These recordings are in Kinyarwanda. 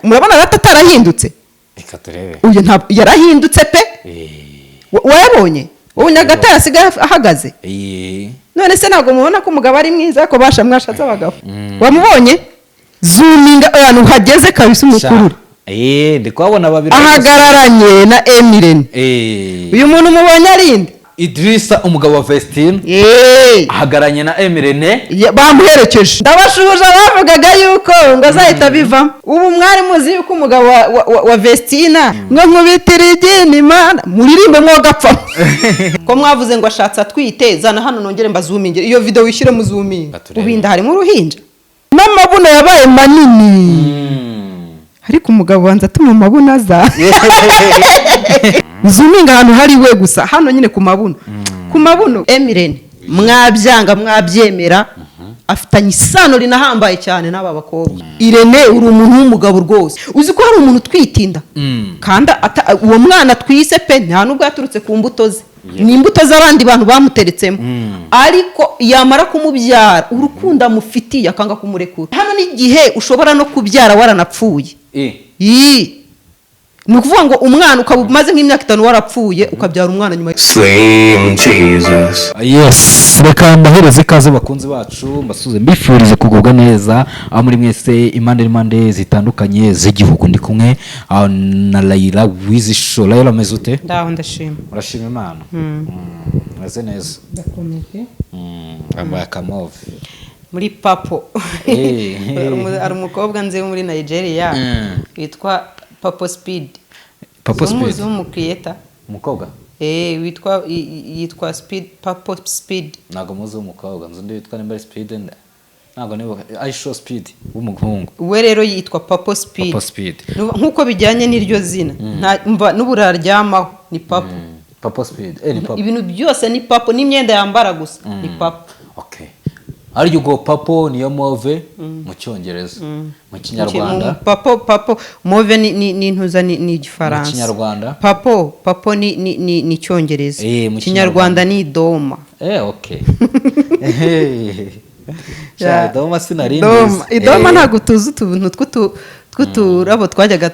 Murabona rata atarahindutse? Reka turebe. Uyu ntabwo yarahindutse pe. Wayabonye ubu Nyagatare asigaye ahagaze. None se ntabwo mubona ko umugabo ari mwiza, ko basha mwashatse abagabo? Wamubonye? Zoominga ahantu hageze kabisa, umukurure. Ndi kuhabona babiri. Ahagararanye na M Irene. Uyu muntu mubonye arinde? Idrissa, umugabo wa Vestine, ahagararanye na M Irene. Bamuherekeje. Ndabashuhuje bavugaga yuko ngo azahita bivamo. Ubu mwari muzi yuko umugabo wa Vestina ngo nkubitire igini Imana muririmbe mwogapfa, ko mwavuze ngo ashatse atwite? Zana hano nongere mbazoominge iyo video, wishyire mu zoominga. Baturebe. Ubinda harimo uruhinja n'amabuno yabaye manini, ariko umugabo wanze atuma amabuno aza. Zoominga ahantu hari we gusa, hano nyine ku mabuno, ku mabuno. M Irene, mwabyanga mwabyemera, afitanye isano rinahambaye cyane n'aba bakobwa. Irene, uri umuntu w'umugabo rwose. Uzi ko hari umuntu utwitinda kandi uwo mwana twise pe nta nubwo yaturutse ku mbuto ze, ni imbuto z'abandi bantu bamuteretsemo, ariko yamara kumubyara urukundo amufitiye akanga kumurekura. Hano n'igihe ushobora no kubyara waranapfuye. Yii. Ni ukuvuga ngo umwana ukaba umaze nk'imyaka 5 warapfuye, ukabyara umwana nyuma. Slim Jesus. Yes, reka mbahereze ikaze bakunzi bacu, mbasuze, mbifurize kugubwa neza aho muri mwese, impande n'impande zitandukanye z'igihugu. Ndi kumwe na Layila Wizi Show. Layila, ameze ute? Ndaho, ndashima. Urashima Imana? Umeze neza? Ndakomeye. Wambaye akamove. Muri purple. Hari umukobwa nzi wo muri Nigeria witwa Papo Speed. Papo Umuzi Speed? W'umukiriyeta. Umukobwa? Eh, witwa yitwa Speed, Papo Speed. Ntabwo muzi w'umukobwa, nzi undi witwa nimba ari Speed, ntabwo nibuka, Ishow Speed w'umuhungu. We rero yitwa Papo Speed. Papo Speed. Nk'uko bijyanye n'iryo zina, mva n'uburaryamaho ni purple. Papo Speed, ni purple. Ibintu byose ni purple, n'imyenda yambara gusa ni purple. Okay, ariko ubwo purple niyo mauve mu Cyongereza, mu Kinyarwanda? Purple, purple, mauve ni intuza, ni Igifaransa. Mu Kinyarwanda? Purple, purple ni Icyongereza. Mu Kinyarwanda ni idoma. Okay. Sha, idoma sinari Idoma. mbizi. Idoma. Ntabwo tuzi utuntu tw'uturabo twajyaga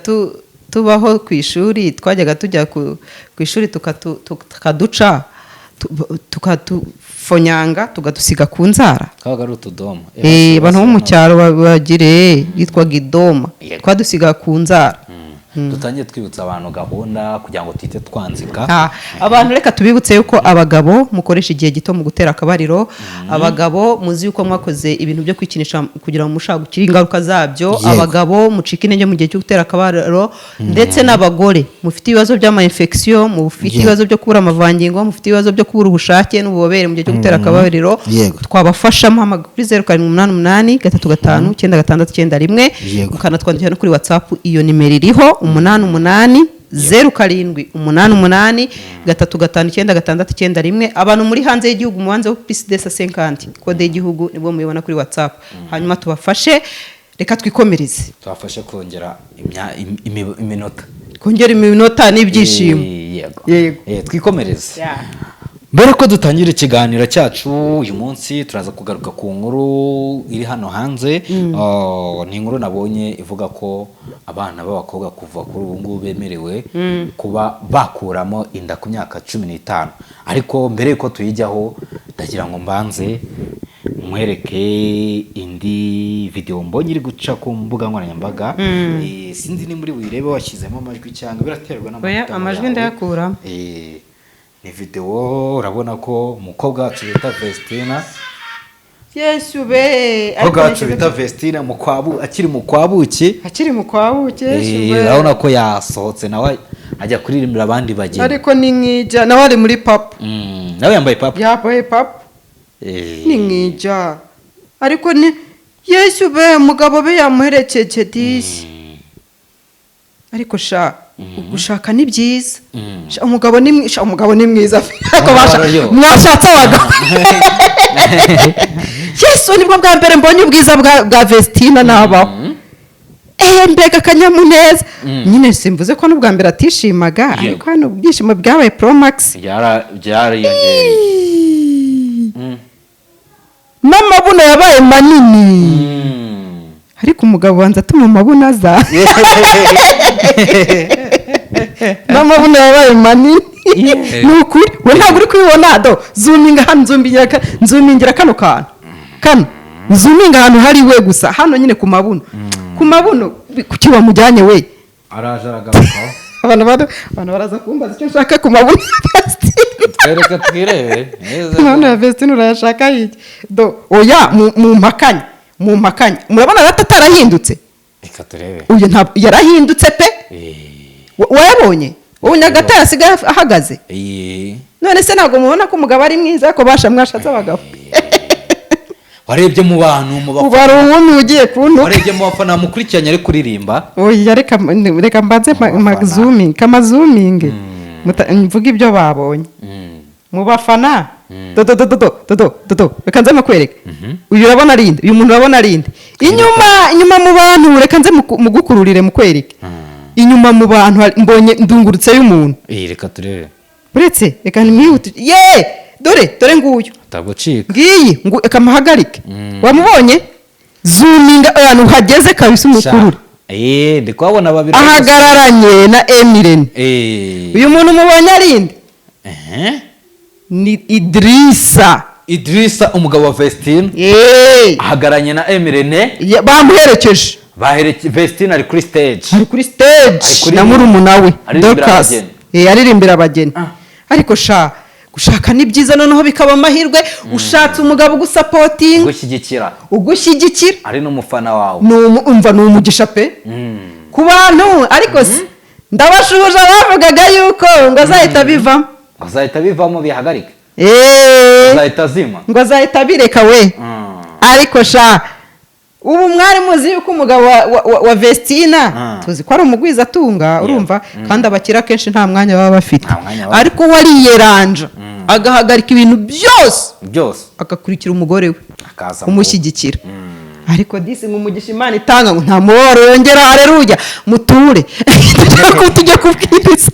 tubaho ku ishuri, twajyaga tujya ku ishuri tukaduca, tukadufonyanga, tukadusiga ku nzara. Kabaga ari utudoma. Abantu bo mu cyaro bagire yitwaga idoma. Twadusiga ku nzara. Dutangiye twibutsa abantu gahunda kugira ngo tuhite twanzika. Abantu, reka tubibutse yuko abagabo mukoresha igihe gito mu gutera akabariro. Abagabo muzi yuko mwakoze ibintu byo kwikinisha kugira ngo mushaka gukira ingaruka zabyo. Abagabo mucika intege mu gihe cyo gutera akabariro, ndetse n'abagore mufite ibibazo by'ama infection, mufite ibibazo byo kubura amavangingo, mufite ibibazo byo kubura ubushake n'ububobere mu gihe cyo gutera akabariro, twabafasha. Muhamagara kuri 0788359691. Mukanatwandikira no kuri WhatsApp, iyo nimero iriho, 880788359691. Abantu muri hanze y'igihugu mubanze plus 250, code y'igihugu, nibwo mubibona kuri WhatsApp, hanyuma tubafashe. Reka twikomereze. Tubafashe kongera iminota. Kongera iminota n'ibyishimo. Yego. Yego. Twikomereze. Mbere ko dutangira ikiganiro cyacu uyu munsi, turaza kugaruka ku nkuru iri hano hanze. Oh, ni inkuru nabonye ivuga ko abana b'abakobwa kuva kuri ubu ngubu bemerewe kuba bakuramo inda ku myaka 15. Ariko mbere yuko tuyijyaho, ndagira ngo mbanze nkwereke indi video mbonye iri guca ku mbuga nkoranyambaga. Sinzi ni muri buyirebe washyizemo amajwi cyangwa biraterwa Oya, n'amahitamo amajwi yawe. ndayakuramo. Ni video, urabona ko umukobwa wacu bita Vestina, Yesu be! umukobwa wacu bita Vestina mu kwabu, akiri mu kwabuki. Akiri mu kwabuki, Yesu be! Urabona ko yasohotse nawe ajya kuririmbira abandi bageni. Ariko ni nk'ijya nawe ari muri purple. Nawe yambaye purple. Yambaye purple. Ni nk'ijya, ariko ni Yesu be, umugabo be yamuherekeje disi. Ariko sha, gushaka ni byiza. Sha, sha, umugabo ni mwiza. Ariko Araryoha. Mwashatse abagabo. Yesu, nibwo bwa mbere mbonye ubwiza bwa Vestina nabaho. Mbega akanyamuneza! Nyine simvuze ko n'ubwa mbere atishimaga, ariko hano ibyishimo byabaye pro max. Byariyongereye. N'amabuno yabaye manini. Ariko umugabo wanze atuma amabuno aza, n'amabuno yabaye manini. Ni ukuri, we ntabwo uri kubibona. Do, zoominga hano, nzoomingira kano kantu kano, nzoominga ahantu hari we gusa, hano nyine ku mabuno, ku mabuno. Kuki wamujyanye we? Araje, aragaruka. Abantu baraza kumbaza icyo nshaka ku mabuno ya Vestine. Twereke twirebe neza. Amabuno ya Vestine urayashaka iki? Do, oya, mu mpakanye, mu mpakanye, murabona rata atarahindutse? Reka turebe. Uyu ntabwo yarahindutse pe. Wayabonye ubu Nyagatare asigaye ahagaze. None se ntabwo mubona ko umugabo ari mwiza, ko basha mwashatse abagabo? Warebye mu bantu, mu Ubu bafana? hari uwumi ugiye kuntuka. Warebye mu bafana bamukurikiranye ari kuririmba? Oya, reka mbanze Mu bafana. Mazoominge, kamazoominge, mvuge ibyo babonye mu bafana. Do, do, do, do, do, do, do, do, do, reka nze mukwereke. Uyu urabona ari nde? Uyu muntu urabona ari nde? Inyuma, inyuma mu bantu, reka nze mugukururire mukwereke. Inyuma mu bantu mbonye ndungurutse y'umuntu. Reka turebe. Uretse, reka nimwihute ye, dore, dore nguyu. Atagucika. Ngiyi reka muhagarike. Wamubonye? Zoominga ahantu hageze kabisa, umukurure. Ndi kuhabona babiri. Ahagararanye na Emirene. Uyu muntu mubonye ari nde? Ni Idirisa. Idrissa, umugabo wa Vestine, ahagararanye na Emirene. Bamuherekeje. Bahereke Vestine, ari kuri stage. Ari kuri stage. Ari kuri- Na murumuna we Aririmbira Dorcas. abageni. Aririmbira abageni. Ariko sha, gushaka ni byiza, noneho bikaba amahirwe ushatse umugabo ugusupportinga, gushyigikira, ugushyigikira, ari n'umufana wawe. Umva, ni umugisha pe ku bantu. Ariko se ndabashuhuje abavugaga yuko ngo azahita bivamo. Azahita bivamo, bihagarike, azahita azima. Ngo azahita abireka we. Ariko sha, ubu mwari muzi yuko umugabo wa Vestina, tuzi ko ari umugwizatunga, urumva, kandi abakire akenshi nta mwanya baba bafite. Nta mwanya baba. Ariko we ariyeranja, agahagarika ibintu byose, byose, agakurikira umugore we, akaza mu kumushyigikira. Ariko disi ngo umugisha Imana itanga ngo nta mubabaro yongera. Hareruya, muture, tujye kubwiriza.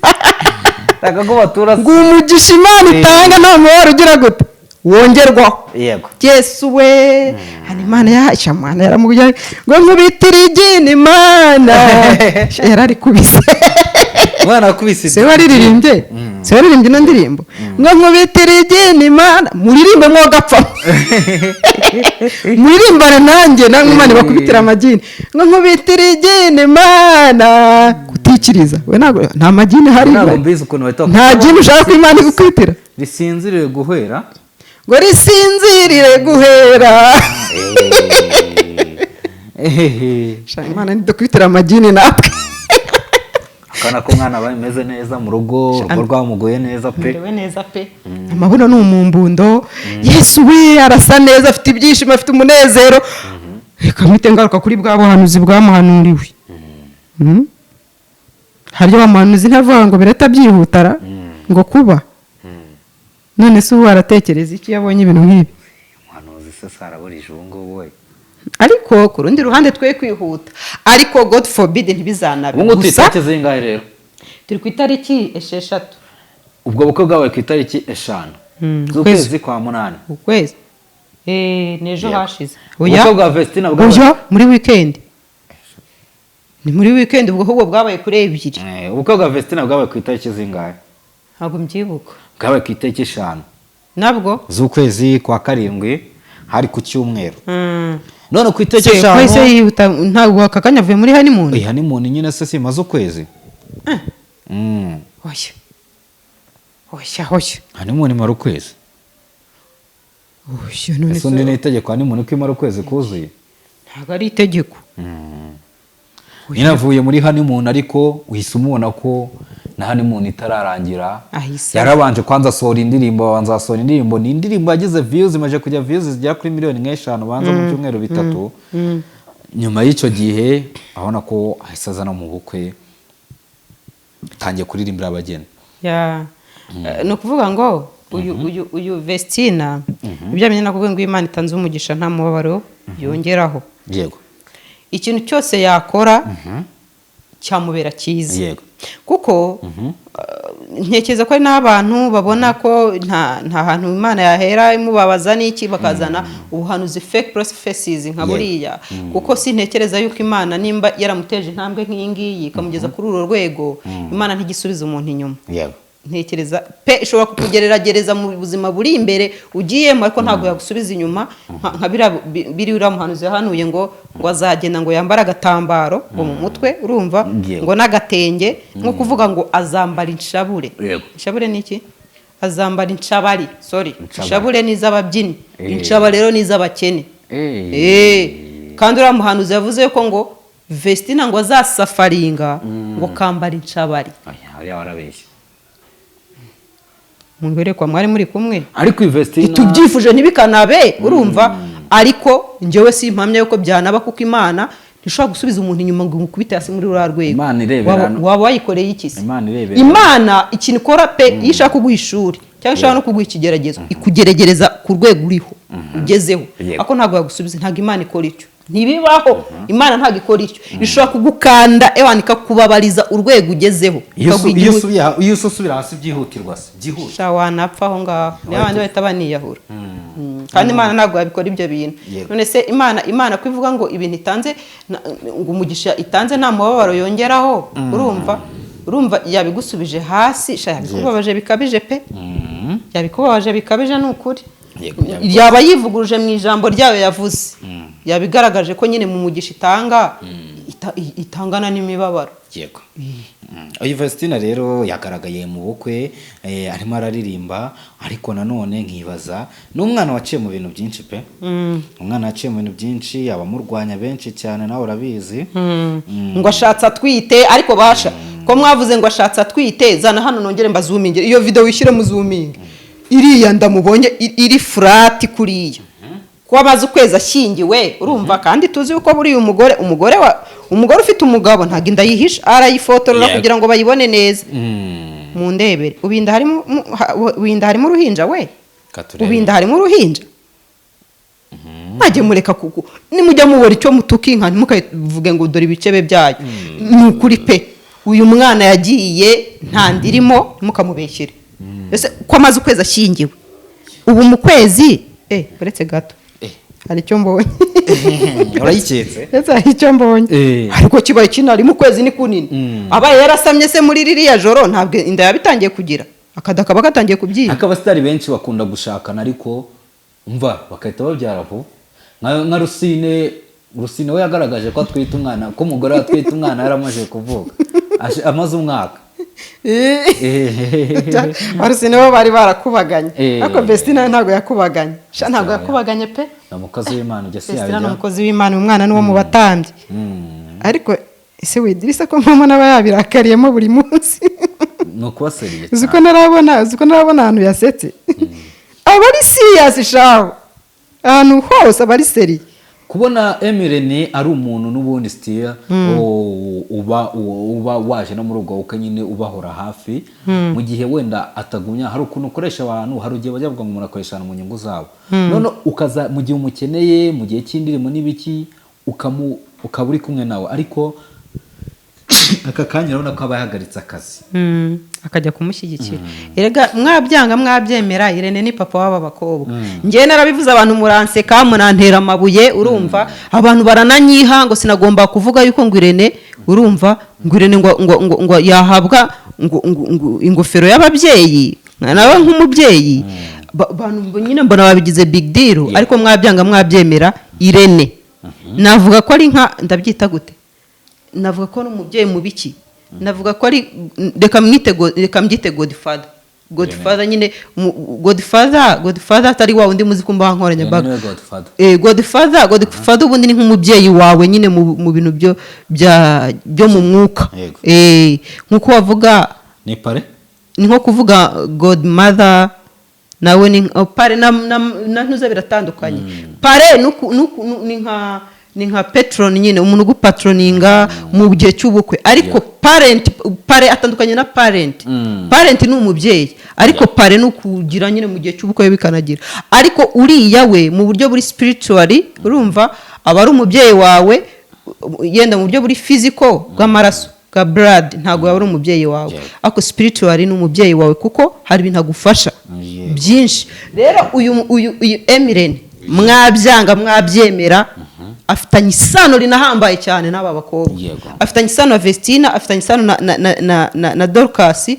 Taka ko batura. Ngo umugisha Imana itanga nta mubabaro ugira gute? Wongerwaho. Yesu we, hano Imana yacu, Imana yaramubwiye ngo nkubitire igini. Imana yararikubise. Umwana wakubise. Se waririmbye, se waririmbye ino ndirimbo ngo nkubitire igini Imana? Muririmbe mwogapfa, muririmbane nanjye, namwe Imana ibakubitire amagini. Ngo nkubitire igini Imana, kutikiriza we, ntabwo nta magini hari. Ntabwo mbizi ukuntu bahita. Nta gini ushaka ko Imana igukubitira? Risinziriye guhera. Ngo risinzirire guhera. Sha, Imana ntidukubitire amagini natwe. Akana k'umwana aba ameze neza mu rugo, urugo rwamuguye neza pe. Merewe neza pe, amabuno ni umumbundo. Yesu we, arasa neza, afite ibyishimo, afite umunezero. Reka mpite ngaruka kuri bwa buhanuzi bwamuhanuriwe. Harya wa muhanuzi ntavuga ngo birahita byihutara ngo kuba? None se ubu aratekereza iki iyo abonye ibintu nk'ibi? Umuhanuzi se saraburije ubu ngubu we? Ariko ku rundi ruhande twe kwihuta, ariko God forbid ntibizanabe. Ubu ngubu turi Gusa itariki zingahe rero? Turi ku itariki 6. Ubwo bukwe bwabaye ku itariki 5 z'ukwezi kwa munani. Ukwezi, ni ejo hashize. Ubukwe bwa Vestina bwabaye Oya, muri weekend, ni muri weekend ubwo, ahubwo bwabaye kuri 2. Ubukwe bwa Vestina bwabaye ku itariki zingahe? Ntabwo mbyibuka. Bwabaye ku itariki 5 Nabwo z'ukwezi kwa karindwi, hari ku cyumweru. None ku itariki Se 5 kwese yihuta, ntabwo aka kanya avuye muri honeymoon. Iyi honeymoon nyine se simaze ukwezi? Oya, oya, oya. Honeymoon imara ukwezi. Oya, none Ese se undi ni itegeko honeymoon ko imara ukwezi kuzuye? Ntabwo ari itegeko. Nyine avuye muri honeymoon, ariko uhise umubona ko na honeymoon itararangira. Ahise. Yarabanje kwanza asohora indirimbo, abanza asohora indirimbo, ni indirimbo yagize views, imaze kujya views zigera kuri miliyoni nk'eshanu banza mu byumweru 3. Nyuma y'icyo gihe abona ko ahise aza no mu bukwe, atangiye kuririmbira abageni. Ya. Ni ukuvuga ngo uyu Vestina, ibyo amenye, nakubwiye ngo Imana itanze umugisha nta mubabaro yongeraho. Ikintu cyose yakora cyamubera cyiza. Kuko Ntekereza ko ari n'abantu babona ko nta hantu Imana yahera imubabaza n'iki, bakazana ubuhanuzi, fake prophecies nka buriya, kuko sintekereza yuko Imana, nimba yaramuteje intambwe nk'iyi ngiyi ikamugeza kuri uru rwego, Imana ntigisubiza umuntu inyuma. Ntekereza pe ishobora kukugereragereza mu buzima buri imbere ugiyemo, ariko ntabwo yagusubiza inyuma nka biriya biri uriya muhanuzi yahanuye ngo azagenda ngo yambare agatambaro ngo mu mutwe, urumva, ngo n'agatenge, nko kuvuga ngo azambara inshabure. Inshabure ni iki? Azambara inshabari, sorry. Inshabari. Inshabure ni iz'ababyinnyi, inshabari rero ni iz'abakene. Kandi uriya muhanuzi yavuze ko ngo Vestina ngo azasafaringa ngo kambara inshabari. Oya, hariya warabeshye. Mu mwari muri kumwe. Ariko Vestina Tubyifuje ntibikanabe, urumva, ariko njyewe si impamya yuko byanaba, kuko Imana ntishobora gusubiza umuntu inyuma ngo imukubite hasi muri ruriya rwego. Imana irebera Waba wayikoreye iki se? Imana irebera. Imana ikintu ikora pe, iyo ishaka kuguha ishuri cyangwa ishaka no kuguha ikigeragezo, ikugeregereza ku rwego uriho ugezeho. Ariko ntabwo yagusubiza, ntabwo Imana ikora icyo, ntibibaho. Imana ntabwo ikora icyo. Ishobora kugukanda, ewana, ikakubabariza urwego ugezeho. Iyo iyo usubira hasi byihutirwa se, byihuse. Sha, wanapfa aho ngaho, niyo abandi bahita baniyahura. Kandi Imana ntabwo yabikora ibyo bintu. None se Imana ko ivuga ngo ibintu itanze ngo umugisha itanze nta mubabaro yongeraho, urumva yabigusubije hasi? Sha, yabikubabaje bikabije pe, yabikubabaje bikabije, ni ukuri. Yego, yabikoze. Yaba yivuguruje mu ijambo ryayo yavuze, yabigaragaje ko nyine mu mugisha itanga itangana n'imibabaro. Yego. Uyu Vestina rero yagaragaye mu bukwe arimo araririmba, ariko nanone nkibaza, ni umwana waciye mu bintu byinshi pe, umwana waciye mu bintu byinshi, abamurwanya benshi cyane, nawe urabizi. Ngo ashatse atwite, ariko basha ko mwavuze ngo ashatse atwite, zana hano nongere mbazuminge iyo video, wishyire muzuminge iriya ndamubonye iri flat kuriya, kuba amaze ukwezi ashyingiwe, urumva, kandi tuzi yuko buriya umugore ufite umugabo ntabwo inda yihisha, arayifotorora kugira ngo bayibone neza. Mu ndebere ubinda harimo ubinda harimo uruhinja we. Katurebe. Ubinda harimo uruhinja. Mwajye mureka, kuko nimujya mubona icyo mutuka inka ntimukavuge ngo dore ibicebe byayo. Ni ukuri pe, uyu mwana yagiye nta ndirimo, ntimukamubeshyere. Ese ko amaze ukwezi ashyingiwe, ubu mu kwezi, uretse gato, hari icyo mbonye. Urayiketse. Ndetse hari icyo mbonye. Ariko kibaye kinari mu kwezi ni kunini. Abaye yarasamye se muri ririya joro, ntabwo inda yabitangiye kugira akada kaba gatangiye kubyimba. Ariko abasitari benshi bakunda gushakana, ariko umva bagahita babyara vuba, nka Rusine. Rusine we yagaragaje ko atwite umwana, ko umugore we atwite umwana yaramaze kuvuka, amaze umwaka. Barusine bo bari barakubaganye. Ariko Vestina ntabwo yakubaganye. Sha, ntabwo Vestina, yakubaganye pe. Ni umukozi w'Imana, ujya si Vestina ni yabijya umukozi w'Imana, uyu mwana ni uwo mu batambyi. Ariko ese widirisa ko mama n'aba yabirakariyemo buri munsi? Ni ukuba sérieux. Uzi ko ntarabona ahantu yasetse, aba ari serious shaho, ahantu hose aba ari sérieux. Kubona Emirene ari umuntu n'ubundi sitiya uba waje no muri ubwo bukwe nyine, ubahora hafi mu gihe wenda atagumya, hari ukuntu ukoresha abantu, hari igihe bajya bavuga ngo umuntu akoresha abantu mu nyungu zabo, none ukaza mu gihe umukeneye, mu gihe cy'indirimbo n'ibiki, ukaba uri kumwe nawe, ariko aka kanya urabona ko aba yahagaritse akazi. Akajya kumushyigikira. Erega mwabyanga mwabyemera, Irene ni papa w'aba bakobwa. Njyewe narabivuze, abantu muranseka, murantera amabuye, urumva, abantu barananyiha ngo sinagomba kuvuga yuko ngo Irene, urumva, ngo Irene ngo yahabwa ngo ingofero y'ababyeyi nawe nk'umubyeyi. Abantu nyine mbona babigize big deal, ariko mwabyanga mwabyemera, Irene navuga ko ari nka, ndabyita gute, navuga ko ari umubyeyi mu biki, navuga ko ari, reka mbyite godfather. Godfather nyine, godfather atari wa wundi muzi ku mbuga nkoranyambaga. Irene niwe godfather. Godfather ubundi ni nk'umubyeyi wawe nyine mu bintu byo mu mwuka. Nk'uko wavuga Ni parrain. Ni nko kuvuga godmother nawe ni oh, parrain na ntuza biratandukanye. Parrain ni nka patron nyine, umuntu ugupatroninga mu gihe cy'ubukwe, ariko parent, parrain atandukanye na parent. Parent ni umubyeyi, ariko parrain ni ukugira nyine mu gihe cy'ubukwe bikanagira, ariko uriya we mu buryo buri spiritually, urumva, aba ari umubyeyi wawe yenda mu buryo buri physical bw'amaraso. bwa blood ntabwo yaba ari umubyeyi wawe, ariko spiritually ni umubyeyi wawe, kuko hari ibintu agufasha byinshi. Rero uyu M Irene, mwabyanga mwabyemera, afitanye isano rinahambaye cyane n'aba bakobwa. Afitanye isano na Vestina, afitanye isano na Dorcas.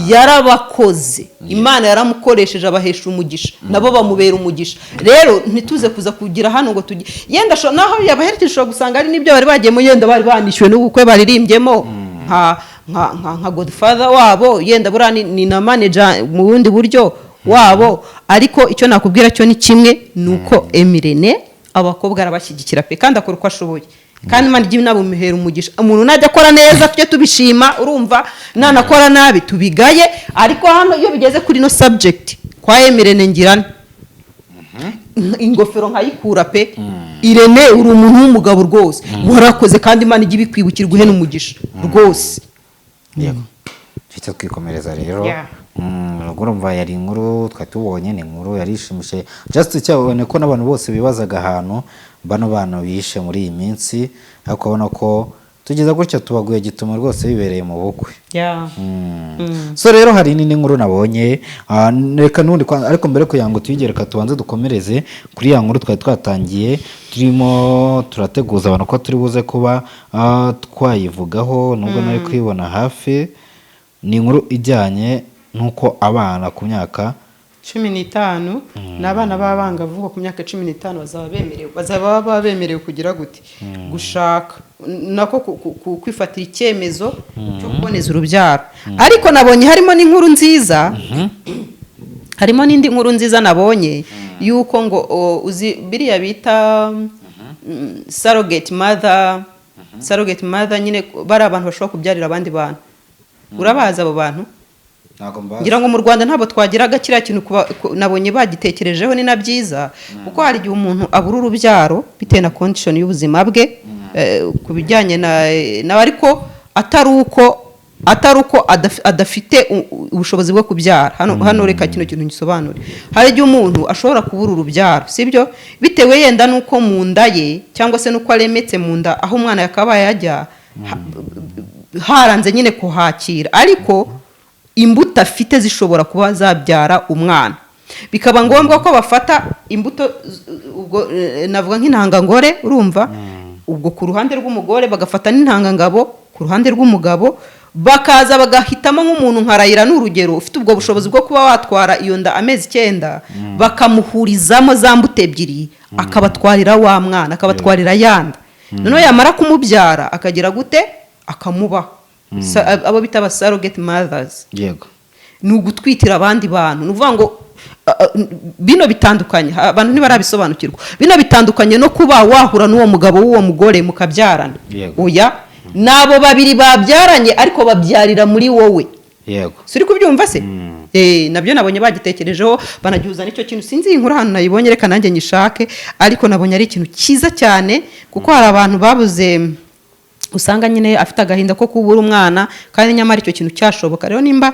Yarabakoze, Imana yaramukoresheje, abahesha umugisha, nabo bamubera umugisha. Rero ntituze kuza kugira hano ngo tujye yenda naho yabaherekeje, ushobora gusanga ari n'ibyo bari bagiyemo, yenda bari banishyuwe n'ubukwe bariririmbyemo nka godfather wabo, yenda buriya ni na manager mu bundi buryo wabo. Ariko icyo nakubwira cyo ni kimwe, ni uko M Irene abakobwa arabashyigikira pe, kandi akora uko ashoboye, kandi Imana ijya inamuhera umugisha. Umuntu najya akora neza tujye tubishima, urumva, nanakora nabi tubigaye. Ariko hano iyo bigeze kuri no subject kwa M Irene, ngirane ingofero nkayikura pe. Irene, uri umuntu w'umugabo rwose, warakoze, kandi Imana ijya ibikwibukira iguhe n'umugisha rwose. Yego, tuhita twikomereza rero. Ubwo urumva yari inkuru twari tubonye, ni inkuru yari ishimishije, just cyabone ko n'abantu bose bibazaga ahantu bano bana bishe muri iyi minsi, ariko ubona ko tugeza gutya tubaguye gituma rwose bibereye mu bukwe. So rero hari n'indi nkuru nabonye, reka n'ubundi ariko mbere kugira ngo tuyigere, reka tubanze dukomereze kuri ya nkuru twari twatangiye turimo turateguza abantu ko turi buze kuba twayivugaho, nubwo nari kuyibona hafi. Ni inkuru ijyanye n'uko abana ku myaka 15, ni abana b'abangavu ku myaka 15 bazaba baba bemerewe kugira gute? Gushaka, nako kwifatira icyemezo cyo kuboneza urubyaro. Ariko nabonye harimo n'inkuru nziza, harimo n'indi nkuru nziza nabonye yuko ngo uzi biriya bita surrogate mother. Surrogate mother nyine bari abantu bashobora kubyarira abandi bantu. Urabazi abo bantu? Ntabwo mbazi. Ngira ngo mu Rwanda ntabwo twagiraga kiriya kintu. Nabonye bagitekerejeho, ni na byiza, kuko hari igihe umuntu abura urubyaro bitewe na condition y'ubuzima bwe, ku bijyanye na ariko atari uko adafite ubushobozi bwo kubyara. Hano reka kino kintu gisobanure. Hari igihe umuntu ashobora kubura urubyaro, sibyo, bitewe yenda n'uko mu nda ye cyangwa se n'uko aremetse mu nda, aho umwana yakabaye ajya haranze nyine kuhakira, ariko imbuto afite zishobora kuba zabyara umwana, bikaba ngombwa ko bafata imbuto ubwo navuga nk'intangangore, urumva, ubwo ku ruhande rw'umugore, bagafata n'intangangabo ku ruhande rw'umugabo, bakaza bagahitamo nk'umuntu nka Rayira, ni urugero, ufite ubwo bushobozi bwo kuba watwara iyo nda amezi 9, bakamuhurizamo za mbuto ebyiri, akabatwarira wa mwana, akabatwarira yanda. Noneho yamara kumubyara akagira gute? Akamubaho. Abo bita aba surrogate mothers. Ni ugutwitira abandi bantu. Ni ukuvuga ngo bino bitandukanye, abantu ntibarabisobanukirwa, bino bitandukanye no kuba wahura n'uwo mugabo w'uwo mugore mukabyarana. Oya, ni abo babiri babyaranye, ariko babyarira muri wowe. Si uri kubyumva se? Nabyo nabonye bagitekerejeho, banagihuza n'icyo kintu. Sinzi iyi nkuru ahantu nayibonye, reka nanjye nyishake, ariko nabonye ari ikintu cyiza cyane, kuko hari abantu babuze, usanga nyine afite agahinda ko kubura umwana, kandi nyamara icyo kintu cyashoboka. Rero nimba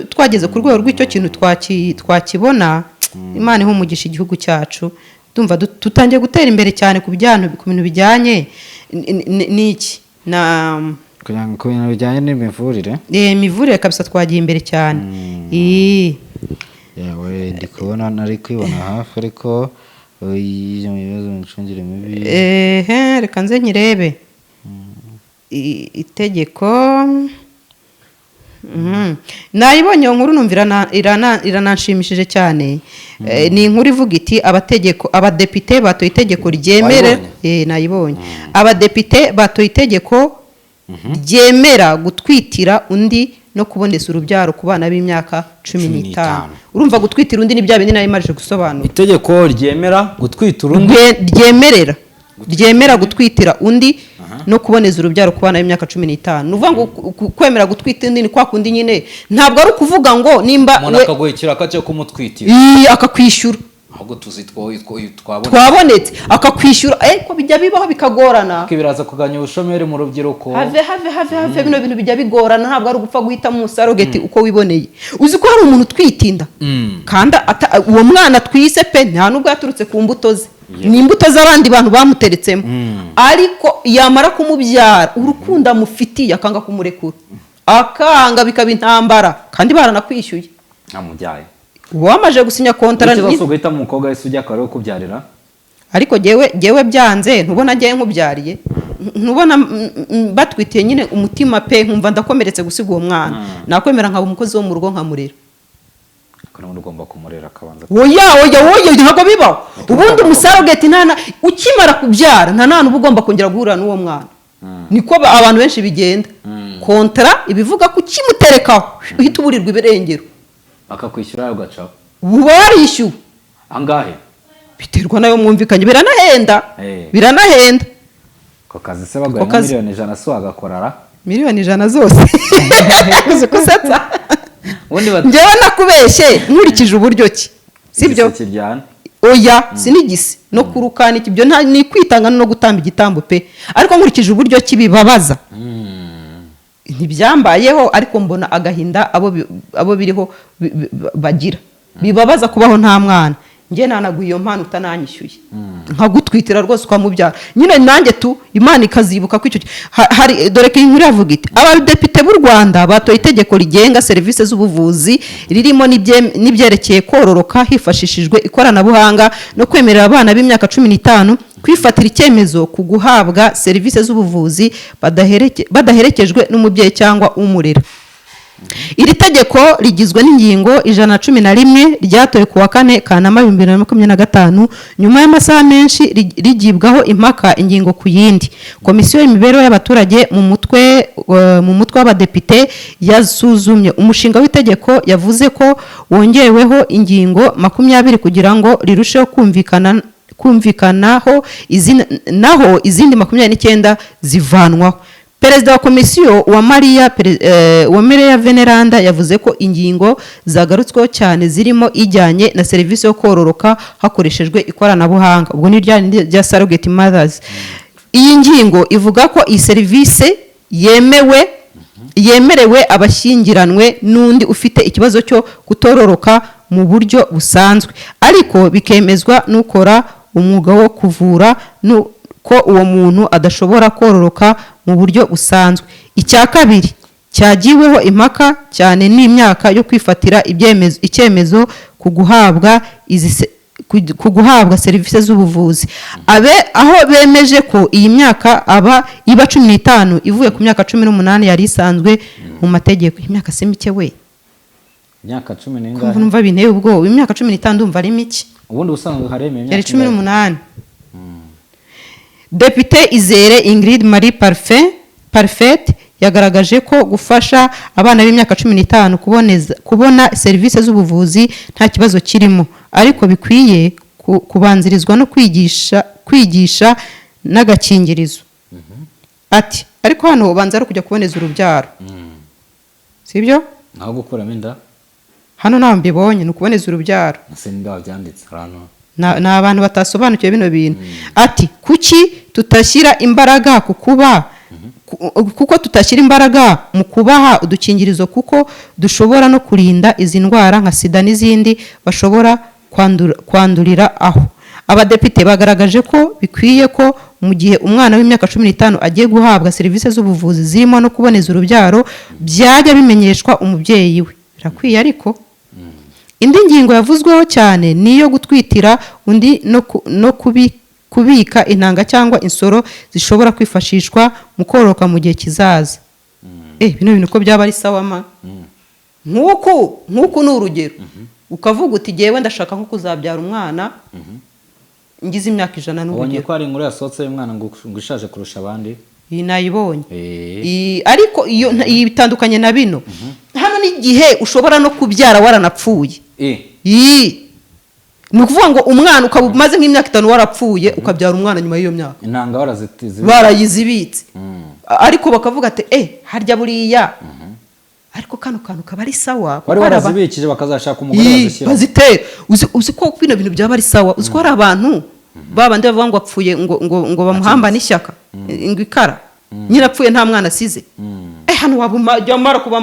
twageze ku rwego rw'icyo kintu twakibona, Imana iha umugisha igihugu cyacu. Ndumva dutangiye gutera imbere cyane ku bintu bijyanye n'iki na Kugira ngo ku bintu bijyanye n'imivurire. Imivurire kabisa twagiye imbere cyane. Yawe ndi kubona, nari kwibona hafi, ariko mu bibazo imicungire mibi. Ehe, reka nze nkirebe. Itegeko. Nayibonye iyo nkuru, numva irananshimishije cyane. Ni inkuru ivuga iti abategeko, abadepite batoye itegeko ryemere Wayibonye? Nayibonye. Abadepite batoye itegeko ryemera gutwitira undi no kuboneza urubyaro ku bana b'imyaka cumi 15. n'itanu. Urumva, gutwitira undi ni bya bindi nari marije gusobanura. Itegeko ryemera gutwita urundi. Ryemera gutwitira undi no kuboneza urubyaro ku bana b'imyaka 15. Ni ukuvuga ngo kwemera gutwita undi ni kwa kundi nyine, ntabwo ari ukuvuga ngo nimba Umuntu we akaguha ikiraka cyo kumutwitira. Ii, akakwishyura. Ahubwo tuzi twabona. Twabonetse, akakwishyura, ko bijya bibaho bikagorana. Ko biraza kugabanya ubushomeri mu rubyiruko. Have, have, have, have! Bino bintu bijya bigorana, ntabwo ari ugupfa guhitamo umusurrogate uko wiboneye. Uzi ko hari umuntu utwitinda kandi uwo mwana twise pe nta nubwo yaturutse ku mbuto ze, ni imbuto z'abandi bantu bamuteretsemo, ariko yamara kumubyara, urukundo amufitiye akanga kumurekura, akanga, bikaba intambara kandi baranakwishyuye. Namubyaye. Uba wamaze gusinya kontara. Ikibazo si uguhitamo umukobwa wese ujya akaba ariwe ukubyarira. Ariko jyewe byanze, ntubona jyewe nkubyariye, ntubona batwitiye nyine umutima pe, nkumva ndakomeretse gusiga uwo mwana, nakwemera nkaba umukozi wo mu rugo nkamurera. Ariko n'ubundi ugomba kumurera akabanza. Oya, oya, oya, ntabwo bibaho. Ubundi umusurrogate nta ukimara kubyara nta nta uba ugomba kongera guhura n'uwo mwana. Niko abantu benshi bigenda. Kontara ibivuga ko ukimuterekaho uhita uburirwa ibirengero. Bakakwishyura ugacaho. Uba warishyuwe. Angahe? Biterwa nayo mwumvikanye, biranahenda. Biranahenda. Ako kazi se baguhaye Ako nka kazi. 100,000,000 se wagakorara? 100,000,000 zose, uzi ko usetsa. Ubundi Njyewe nakubeshye nkurikije uburyo ki, sibyo? Igise kiryana. Oya, si n'igisi no kuruka n'iki, ibyo nta ni kwitanga no gutamba igitambo pe, ariko nkurikije uburyo ki bibabaza, ntibyambayeho, ariko mbona agahinda abo biriho bagira, bibabaza kubaho nta mwana. Njye nanaguha iyo mpano utananyishyuye, nkagutwitira rwose ukamubyara nyine, nanjye tu Imana ikazibuka ko icyo hari. Dore ko iyi nkuru iravuga iti: "Abadepite b'u Rwanda batoye itegeko rigenga serivisi z'ubuvuzi ririmo n'ibyerekeye kororoka hifashishijwe ikoranabuhanga no kwemerera abana b'imyaka 15 kwifatira icyemezo ku guhabwa serivisi z'ubuvuzi badaherekejwe n'umubyeyi cyangwa umurera." Iri tegeko rigizwe n'ingingo 111, ryatowe ku wa 4 Kanama 2025 nyuma y'amasaha menshi rigibwaho impaka ingingo ku yindi. Komisiyo y'imibereho y'abaturage mu mutwe w'abadepite yasuzumye umushinga w'itegeko, yavuze ko wongereweho ingingo 20 kugira ngo rirusheho kumvikanaho, naho izindi 29 zivanwaho. Perezida wa komisiyo wa Mariya Veneranda yavuze ko ingingo zagarutsweho cyane zirimo ijyanye na serivisi yo kororoka hakoreshejwe ikoranabuhanga, ubwo ni rya rya surrogate mothers. Iyi ngingo ivuga ko iyi serivisi yemerewe abashyingiranwe n'undi ufite ikibazo cyo kutororoka mu buryo busanzwe, ariko bikemezwa n'ukora umwuga wo kuvura ko uwo muntu adashobora kororoka mu buryo busanzwe. Icya kabiri cyagiweho impaka cyane ni imyaka yo kwifatira icyemezo ku guhabwa serivisi z'ubuvuzi, abe aho bemeje ko iyi myaka iba 15 ivuye ku myaka 18 yari isanzwe mu mategeko. Imyaka si mike we. Imyaka cumi Kumva n'ingahe? Numva binteye ubwoba, imyaka 15 ndumva ari mike. Ubundi ubusanzwe haremewe imyaka Yari cumi ingahe? n'umunani. Depite Izere Ingrid Marie Parfait yagaragaje ko gufasha abana b'imyaka 15 kubona serivisi z'ubuvuzi nta kibazo kirimo, ariko bikwiye kubanzirizwa no kwigisha n'agakingirizo. Ati: "Ariko hano ubanza ari ukujya kuboneza urubyaro, sibyo?" Aho gukuramo inda. Hano ntaho mbibonye, ni ukuboneza urubyaro. Ese ninde wabyanditse ahantu? Ni abantu batasobanukiwe bino bintu. Ati: "Kuki tutashyira imbaraga ku kuba kuko tutashyira imbaraga mu kubaha udukingirizo, kuko dushobora no kurinda izi ndwara nka sida n'izindi bashobora kwandurira aho?" Abadepite bagaragaje ko bikwiye ko mu gihe umwana w'imyaka 15 agiye guhabwa serivisi z'ubuvuzi zirimo no kuboneza urubyaro, byajya bimenyeshwa umubyeyi we. Birakwiye. Ariko indi ngingo yavuzweho cyane ni iyo gutwitira undi no kubika intanga cyangwa insoro zishobora kwifashishwa mu kororoka mu gihe kizaza. Bino bintu ko byaba ari sawa ma! Nk'uku ni urugero, ukavuga uti: "Jyewe ndashaka nko kuzabyara umwana ngize imyaka 100." Ubonye N'urugero. ko hari inkuru yasohotse y'umwana ngo ishaje kurusha abandi. Iyi nayibonye. Ariko iyo iyi bitandukanye na bino. Hano n'igihe ushobora no kubyara waranapfuye. Iyi ni ukuvuga ngo umwana ukaba umaze nk'imyaka 5 warapfuye, ukabyara umwana nyuma y'iyo myaka. Intanga warazitize. Barayizibitse, ariko bakavuga ati: "Eh, harya buriya Ariko kano kantu kaba ari sawa, kuko Wari hari warazibikije, bakazashaka umugore Ii, bazishyira. Bazitera. Uzi ko bino bintu byaba ari sawa? Uzi ko hari abantu babandi bavuga ngo apfuye, ngo bamuhamba n'ishyaka, ngo ikara nyine apfuye nta mwana asize. Hano waba jya umara kuba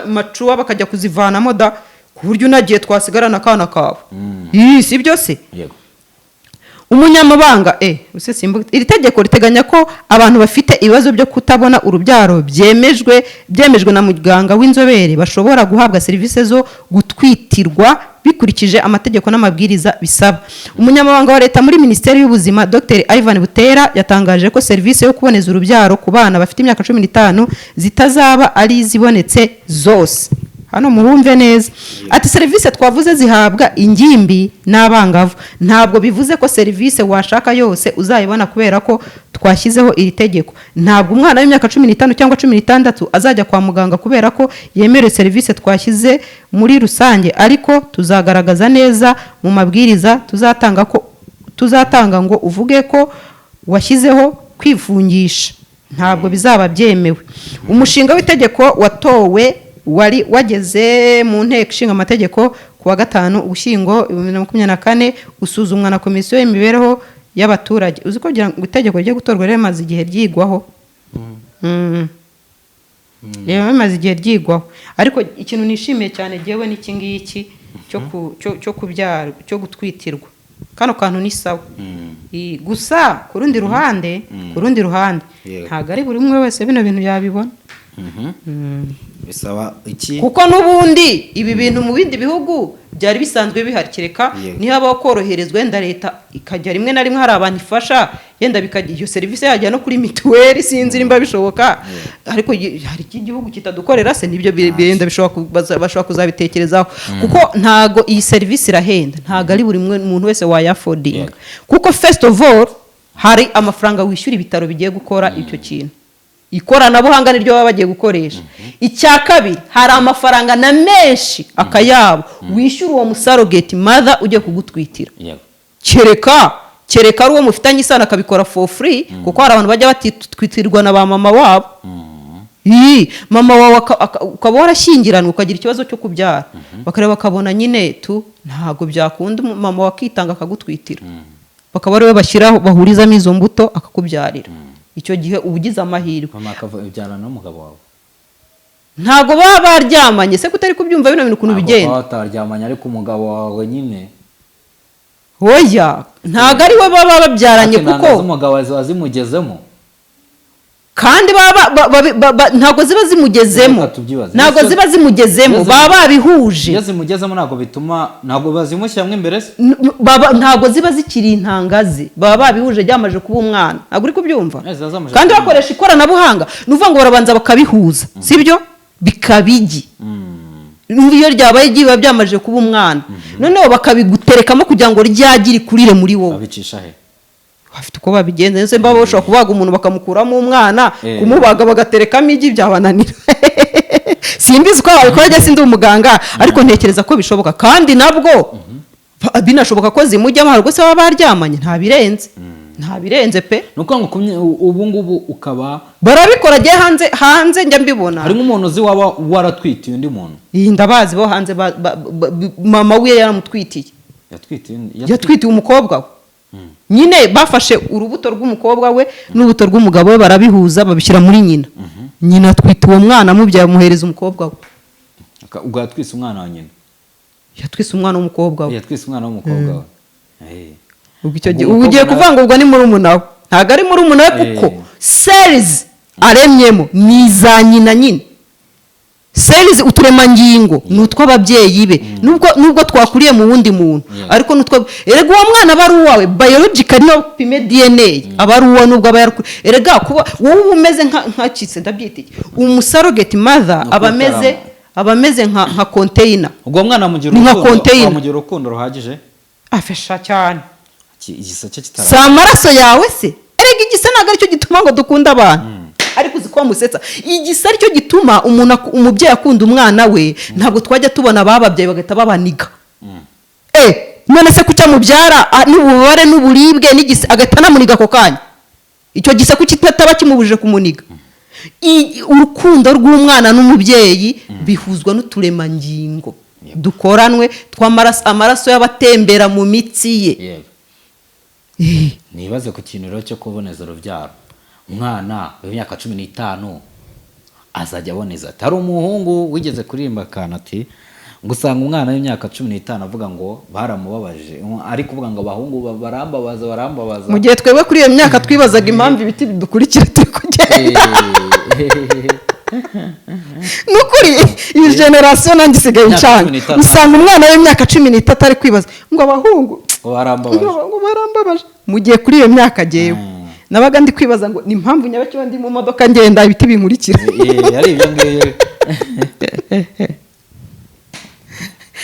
macuwa, bakajya kuzivanamo da, ku buryo unagiye twasigarana akana kawe. Ii, si byo se? Yego. Umunyamabanga use iri tegeko riteganya ko abantu bafite ibibazo byo kutabona urubyaro byemejwe na muganga w'inzobere bashobora guhabwa serivisi zo gutwitirwa bikurikije amategeko n'amabwiriza bisaba. Umunyamabanga wa Leta muri Minisiteri y'Ubuzima, Dr Ivan Butera, yatangaje ko serivisi yo kuboneza urubyaro ku bana bafite imyaka 15 zitazaba ari izibonetse zose. Hano muhumve neza. Ati: "Serivisi twavuze zihabwa ingimbi n'abangavu. Ntabwo bivuze ko serivisi washaka yose uzayibona kubera ko twashyizeho iri tegeko. Ntabwo umwana w'imyaka 15 cyangwa 16 azajya kwa muganga kubera ko yemerewe serivisi twashyize muri rusange, ariko tuzagaragaza neza mu mabwiriza tuzatanga ko tuzatanga ngo uvuge ko washyizeho kwifungisha ntabwo bizaba byemewe." Umushinga w'itegeko watowe wari wageze mu Nteko Ishinga Amategeko ku wa 5 Ugushyingo 2024, usuzumwa na Komisiyo y'Imibereho y'Abaturage. Uzi ko kugira ngo itegeko rijye gutorwa rimaze igihe ryigwaho? Reba, bimaze igihe ryigwaho. Ariko ikintu nishimiye cyane jyewe n'iki ngiki cyo kubyara, cyo gutwitirwa. Kano kantu ni sawa. Gusa ku rundi ruhande, ntabwo ari buri umwe wese bino bintu yabibona. Bisaba iki? Kuko n'ubundi ibi bintu mu bindi bihugu byari bisanzwe bihari, kereka nihabaho koroherezwa, wenda leta ikajya rimwe na rimwe hari abantu ifasha, yenda bikajya iyo serivisi yajya no kuri mituweli, sinzi nimba bishoboka. Ariko hari iki gihugu kitadukorera se? Nibyo yenda bishobora bashobora kuzabitekerezaho, kuko ntago iyi serivisi irahenda, ntago ari buri muntu wese wayaffordinga. Kuko first of all hari amafaranga wishyura ibitaro bigiye gukora icyo kintu, ikoranabuhanga niryo baba bagiye gukoresha. Icya kabiri, hari amafaranga na menshi akayabo wishyura uwo musurrogate mother ugiye kugutwitira. Kereka ari uwo mufitanye isano akabikora for free, kuko hari abantu bajya batitwitirwa na ba mama wabo. Ii, mama wawe ukaba warashyingiranwe, ukagira ikibazo cyo kubyara, bakareba bakabona nyine tu ntabwo byakunda, mama wakitanga akagutwitira, bakaba ariwe bashyiraho, bahurizamo izo mbuto, akakubyarira. Icyo gihe uba ugize amahirwe. Mama akabyarana n'umugabo wawe? Ntabwo baba baryamanye se? Kutari kubyumva bino bintu ukuntu Ntabwo bigenda? baba bataryamanye, ariko umugabo wawe nyine. Oya, ntabwo ari we baba babyaranye. Ariko intanga Kuko z'umugabo ziba zimugezemo. Kandi baba ntabwo ziba zimugezemo. Reka tubyibaze. Ntabwo ziba zimugezemo, baba babihuje. Iyo zimugezemo ntabwo bituma, ntabwo bazimushyiramo imbere se? Ntabwo ziba zikiri intangazi, baba babihuje byamaze kuba umwana. Ntabwo uri kubyumva? Ziba zamaze Kandi kuba. bakoresha ikoranabuhanga. Ni ukuvuga ngo barabanza bakabihuza, sibyo, bikaba igi. Iyo ryabaye igi biba byamaze kuba umwana, noneho bakabiguterekamo kugira ngo ryagi rikurire muri wowe. Babicisha he? Bafite uko babigenza. Ndetse baba bashobora kubaga umuntu bakamukuramo umwana, kumubaga bagaterekamo igi byabananira? Simbizi uko babikora, njye sindi umuganga, ariko ntekereza ko bishoboka. Kandi nabwo binashoboka ko zimujyamo, hari ubwo se baba baryamanye. Nta birenze, nta birenze pe. Ni ukuvuga ngo ubu ngubu ukaba Barabikora, agiye hanze njya mbibona. Hari nk'umuntu uzi waba waratwitiye undi muntu? Iyi ndabazi bo hanze, mama we yaramutwitiye. Yatwitiye undi? Yatwitiye umukobwa we nyine. Bafashe urubuto rw'umukobwa we n'urubuto rw'umugabo we, barabihuza, babishyira muri nyina. Nyina atwita uwo mwana, amubyaye amuhereza umukobwa we. Ubwo yatwise umwana wa nyina? Yatwise umwana w'umukobwa we. Yatwise umwana w'umukobwa we. Ubwo icyo gihe Ubwo ubu ugiye umukobwa kuvuga ngo ubwo ni murumuna we, ntabwo ari murumuna we, kuko cells aremyemo ni iza nyina nyine. Cells, uturemangingo ni utw'ababyeyi be, nubwo twakuriye mu wundi muntu. Ariko nutwo, erega uwo mwana aba ari uwawe biologically, no upime DNA aba ari uwawe, nubwo aba yarakuriye. Erega kuba wowe uba umeze nka kitse, ndabyita iki, umusurrogate mother Ni aba ameze ukutarama. aba ameze nka container. Ubwo uwo mwana amugira Ni nka urukundo, container. wamugira urukundo ruhagije? Afesha cyane. Igiseke kitara Si amaraso yawe se? Erega igisa ntabwo aricyo gituma ngo dukunde abantu. Ariko uzi ko wamusetsa, igisa aricyo gituma umuntu umubyeyi akunda umwana we. Ntabwo twajya tubona abababyaye bagahita babaniga. None se kuki amubyara n'ububabare n'uburibwe n'igise, agahita anamuniga ako kanya? Icyo gise kuki kitaba kimubujije kumuniga? Urukundo rw'umwana n'umubyeyi bihuzwa n'uturemangingo dukoranwe tw'amaraso, amaraso y'abatembera mu mitsi ye. Nibaze ku kintu rero cyo kuboneza urubyaro, umwana w'imyaka 15 azajya aboneza ati? Hari umuhungu wigeze kuririmba akantu ati ngo usanga umwana w'imyaka 15 avuga ngo baramubabaje, ari kuvuga ngo abahungu barambabaza, barambabaza. Mu gihe twebwe kuri iyo myaka twibazaga impamvu ibiti bidukurikira turi kugenda. Ni ukuri, iyi génération nanjye isigaye Imyaka incanga. 15. Usanga umwana w'imyaka 13 ari kwibaza ngo abahungu ngo barambabaje. Ngo barambabaje, mu gihe kuri iyo myaka jyewe nabaga ndi kwibaza ngo ni impamvu nyabakiba ndi mu modoka ngenda ibiti binkurikira. Ari ibyo ngibyo.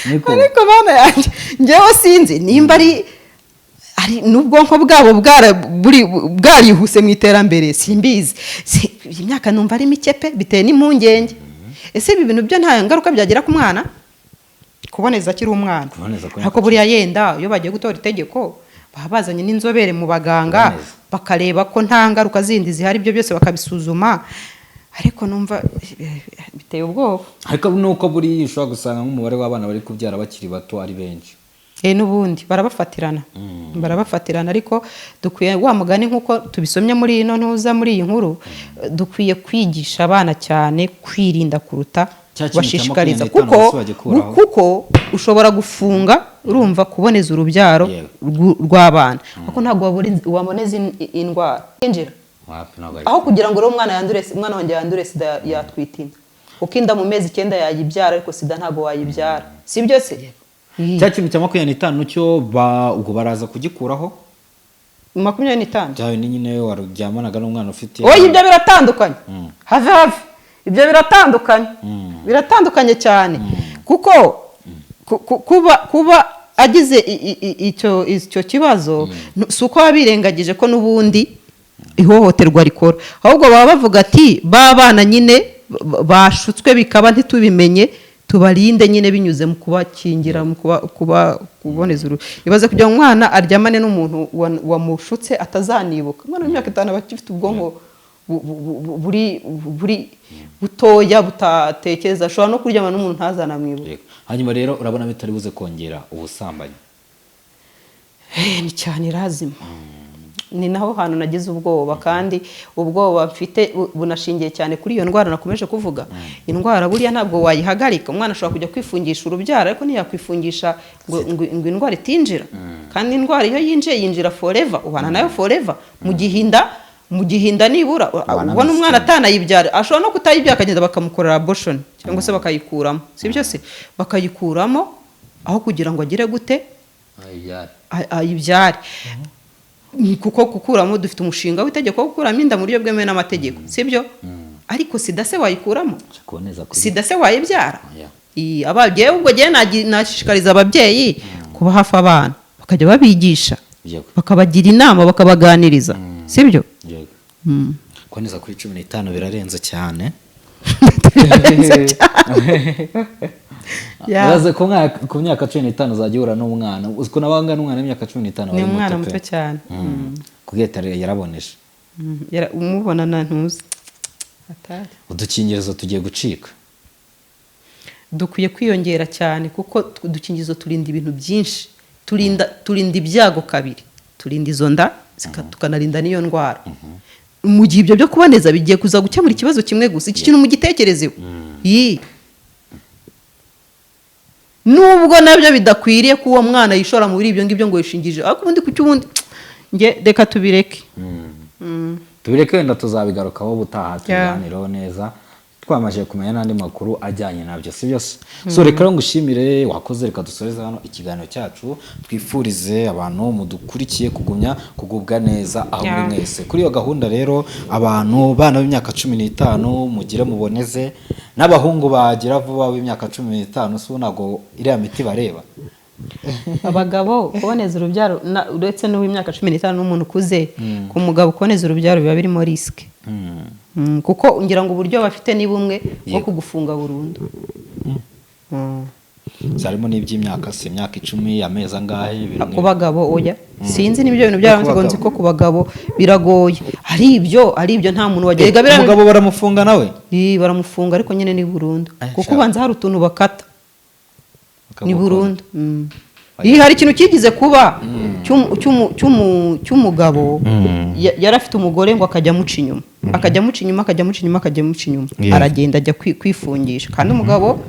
Niko. Ariko bana yanjye, njyewe sinzi nimba ari n'ubwonko bwabo bwarihuse mu iterambere, simbizi. Iyi myaka numva ari mike pe, bitewe n'impungenge. Ese ibi bintu byo nta ngaruka byagira ku mwana, kuboneza akiri umwana? Kuboneza ku myaka Ariko buriya yenda iyo bagiye gutora itegeko baba bazanye n'inzobere mu baganga, Kuboneza. bakareba ko nta ngaruka zindi zihari, ibyo byose bakabisuzuma, ariko numva biteye ubwoba. Ariko nuko buriya ushobora gusanga nk'umubare w'abana bari kubyara bakiri bato ari benshi. N'ubundi barabafatirana, barabafatirana, ariko dukwiye wa mugani nk'uko tubisomye muri ino ntuza, muri iyi nkuru, dukwiye kwigisha abana cyane kwirinda kuruta Cya kintu cya bashishikariza 25 kuko bose bagikuraho. Kuko ushobora gufunga, urumva, kuboneza urubyaro rw'abana, kuko ntabwo waboneza indwara injira. Wapi, ntabwo ari Aho kugira ngo rero umwana yandure, umwana wanjye yandure sida, yatwita inda, kuko inda mu mezi 9 yayibyara, ariko sida ntabwo wayibyara, si byo se? Cya kintu cya 25 cyo ubwo baraza kugikuraho. 25? Byawe ni nyine waryamanaga n'umwana ufite Oya, ibyo biratandukanye. Have, have, ibyo biratandukanye, biratandukanye cyane, kuko kuba agize icyo kibazo, si uko baba birengagije ko n'ubundi ihohoterwa rikora, ahubwo baba bavuga ati ba bana nyine bashutswe bikaba ntitubimenye, tubarinde nyine binyuze mu kubakingira, mu kuba kuboneza uruhu. Ibaze kugira ngo umwana aryamane n'umuntu wamushutse atazanibuka. Umwana w'imyaka 5 aba agifite ubwonko buri butoya, butatekereza, ashobora no kuryamana n'umuntu ntazanamwibuke. Yego. Hanyuma rero urabona bitari buze kongera ubusambanyi? Ni cyane irazima, ni naho hantu nagize ubwoba, kandi ubwoba mfite bunashingiye cyane kuri iyo ndwara nakomeje kuvuga. Indwara buriya ntabwo wayihagarika. Umwana ashobora kujya kwifungisha urubyaro, ariko ntiyakwifungisha ngo indwara itinjira. Kandi indwara iyo yinjiye, yinjira forever, ubana nayo forever. Mu gihe inda nibura Ubana ubona umwana n'insina. atanayibyara, ashobora no kutayibyara, akagenda bakamukorera abortion cyangwa se bakayikuramo, si byo se? Bakayikuramo aho kugira ngo agire gute? Ayibyare. Ni kuko gukuramo, dufite umushinga w'itegeko wo gukuramo inda mu buryo bwemewe n'amategeko, sibyo? Ariko sida se wayikuramo? Kuboneza kuri Sida se wayibyara? Oya. Ababyeyi ubwo ngewe nashishikariza ababyeyi kuba hafi abana, bakajya babigisha, bakabagira inama, bakabaganiriza, sibyo? Yego. Kuboneza kuri 15 birarenze cyane. Birarenze cyane. Yeah. Uraze ku myaka 15 uzajya uhura n'umwana, uzi ko nabanga n'umwana w'imyaka 15. Ni Wari umwana muto muto pe. cyane. Kubwira yaraboneje. Umubona na ntuzi atari. Udukingirizo tugiye gucika. Dukwiye kwiyongera cyane, kuko udukingirizo turinda ibintu byinshi, turinda ibyago kabiri, turinda izo nda, tukanarinda n'iyo ndwara. Mu gihe ibyo byo kuboneza bigiye kuza gukemura ikibazo kimwe gusa, iki kintu mugitekerezeho. Yi. Nubwo nabyo bidakwiriye ko uwo mwana yishora muri ibyo ngibyo ngo yishingije, ariko ubundi kuki ubundi nge reka tubireke. Tubireke, wenda tuzabigarukaho ubutaha, tubiganireho neza twamaze kumenya n'andi makuru ajyanye nabyo, si byose? So reka rero ngushimire, wakoze. Reka dusoreze hano ikiganiro cyacu, twifurize abantu mudukurikiye kugumya kugubwa neza aho muri mwese. Kuri iyo gahunda rero, abantu bana b'imyaka 15 mugire muboneze, n'abahungu bagira vuba b'imyaka 15, si ubu ntabwo iriya miti bareba. Abagabo kuboneza urubyaro, uretse n'uw'imyaka 15 n'umuntu ukuze, ku mugabo kuboneza urubyaro biba birimo risque. Kuko ngira ngo uburyo bafite ni bumwe bwo kugufunga burundu. Harimo n'iby'imyaka, si imyaka 10, amezi angahe, ibintu Ku bagabo oya, sinzi n'ibyo bintu Ku byaranze, ngo nzi bagabo. ko ku bagabo biragoye. Ari ibyo nta muntu wagera nk'ibyo. Umugabo baramufunga nawe? Ii, baramufunga, ariko nyine ni burundu, Ay, kuko sha. ubanza hari utuntu bakata, ni Bakagukora. burundu. Iyo hari ikintu kigize kuba cy'umugabo, yari afite umugore, ngo akajya amuca inyuma, akajya amuca inyuma, akajya amuca inyuma, akajya amuca inyuma. Aragenda ajya kwifungisha. Kandi umugabo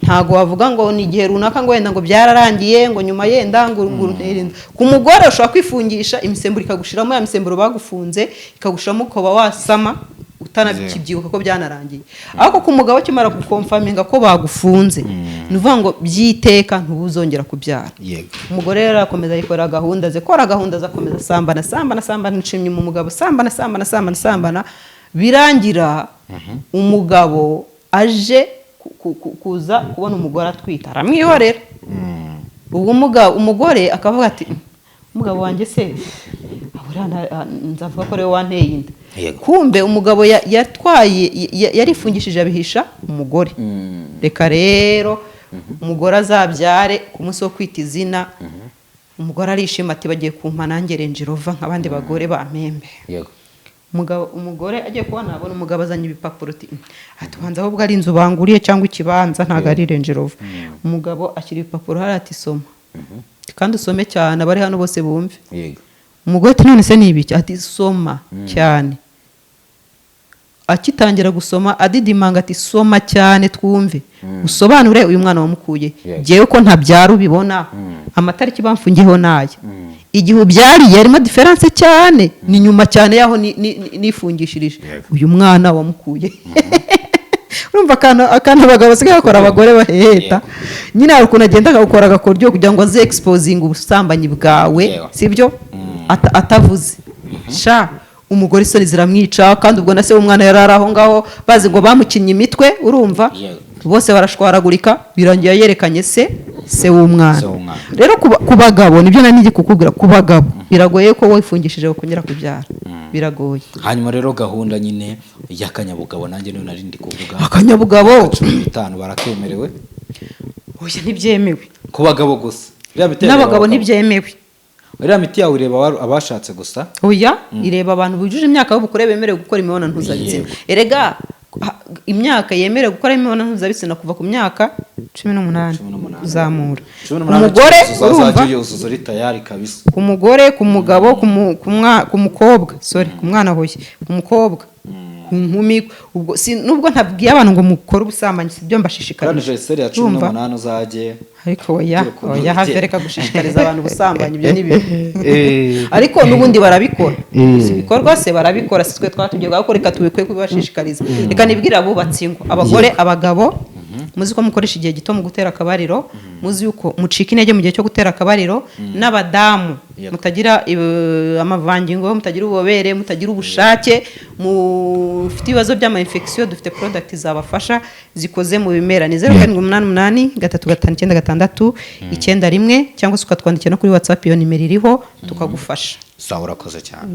ntago wavuga ngo ni igihe runaka, ngo wenda ngo byararangiye, ngo nyuma yenda ngo untere inda. Ku mugore ushobora kwifungisha, imisemburo ikagushiramo, ya misemburo bagufunze ikagushiramo, ukaba wasama utanakibyibuka ko byanarangiye. Ariko ku mugabo, akimara guconfirminga ko bagufunze, ni ukuvuga ngo by'iteka ntubuzongera kubyara. Umugore rero arakomeza yikorera gahunda ze, kora gahunda ze, akomeza sambana, sambana, sambana, nshimye mu mugabo, sambana, sambana, sambana, sambana, birangira umugabo aje kuza kubona umugore atwite, aramwihorera. Ubwo umugore akavuga ati: "Umugabo wanjye se abura nzavuga ko ariwe wanteye inda?" Kumbe umugabo yatwaye yarifungishije, abihisha umugore. Reka rero umugore azabyare, ku munsi wo kwita izina umugore arishima ati: "Bagiye kumpa nanjye Range Rover nk'abandi bagore bampembe." Umugabo, umugore agiye kubona, abona umugabo azanye ibipapuro, ati: "Ubanza ahubwo ari inzu banguriye cyangwa ikibanza, ntabwo ari Range Rover." Umugabo ashyira ibipapuro hariya ati: "Soma kandi usome cyane, abari hano bose bumve." Umugore ati: "None se ni ibiki?" Ati: "Soma cyane." Akitangira gusoma adidimanga, ati: "Soma cyane twumve, usobanure uyu mwana wamukuye." "Jyewe ko ntabyara, ubibona amatariki bamfungiyeho n'aya, igihe ubyariye harimo différence cyane, ni nyuma cyane yaho nifungishirije. Uyu mwana wamukuye?" Urumva akantu abagabo basigaye bakora, abagore baheheta nyine, hari ukuntu agenda akagukora agakoryo kugira ngo aze exposinga ubusambanyi bwawe. Sibyo? Atavuze sha, umugore isoni ziramwica. Kandi ubwo na se w'umwana yari ari aho ngaho, bazi ngo bamukinnye imitwe, urumva? Bose barashwaragurika, birangiye yerekanye se w'umwana. Se w'umwana. Rero ku bagabo, nibyo nari ngiye kukubwira, ku bagabo biragoye ko wifungishije bakongera kubyara, biragoye. Hanyuma rero gahunda nyine y'akanyabugabo, nanjye niyo nari ndi kuvuga. Akanyabugabo. 15 barakemerewe. Oya, ntibyemewe. Ku bagabo gusa. Iriya miti yawe ireba N'abagabo abagabo. ntibyemewe. Iriya miti yawe ireba abashatse gusa? Oya, ireba abantu bujuje imyaka y'ubukure bemerewe gukora imibonano mpuzabitsina. Erega imyaka yemerewe gukora imibonano mpuzabitsina kuva ku myaka 18 18. kuzamura. 18. Umugore, urumva? Uzajya uyuzuza uri tayari kabisa. Ku mugore, ku mugabo, ku mukobwa, sorry, ku mwana, hoye, ku mukobwa, ku nkumi. Ubwo si nubwo ntabwiye abantu ngo mukore ubusambanyi, si byo Kuri mbashishikarije. anniversaire ya cumi Urumva? n'umunani uzajye Ariko oya, ugira ukuntu oya, hafi, ugenda. reka gushishikariza abantu ubusambanyi, ibyo ni bibi. Ariko n'ubundi barabikora, si ibikorwa se barabikora, si twe twatugiye gukora, reka tubikwiye kubibashishikariza. Reka nibwire abubatsi ngo abagore, abagabo, muzi ko mukoresha igihe gito mu gutera akabariro, muzi yuko mucika intege mu gihe cyo gutera akabariro, n'abadamu mutagira amavangingo, mutagira ububobere, mutagira ubushake, mufite ibibazo by'ama infection, dufite product zabafasha zikoze mu bimera. Ni 0788359691, cyangwa se ukatwandikira no kuri WhatsApp, iyo nimero iriho, tukagufasha. Sawa, urakoze cyane.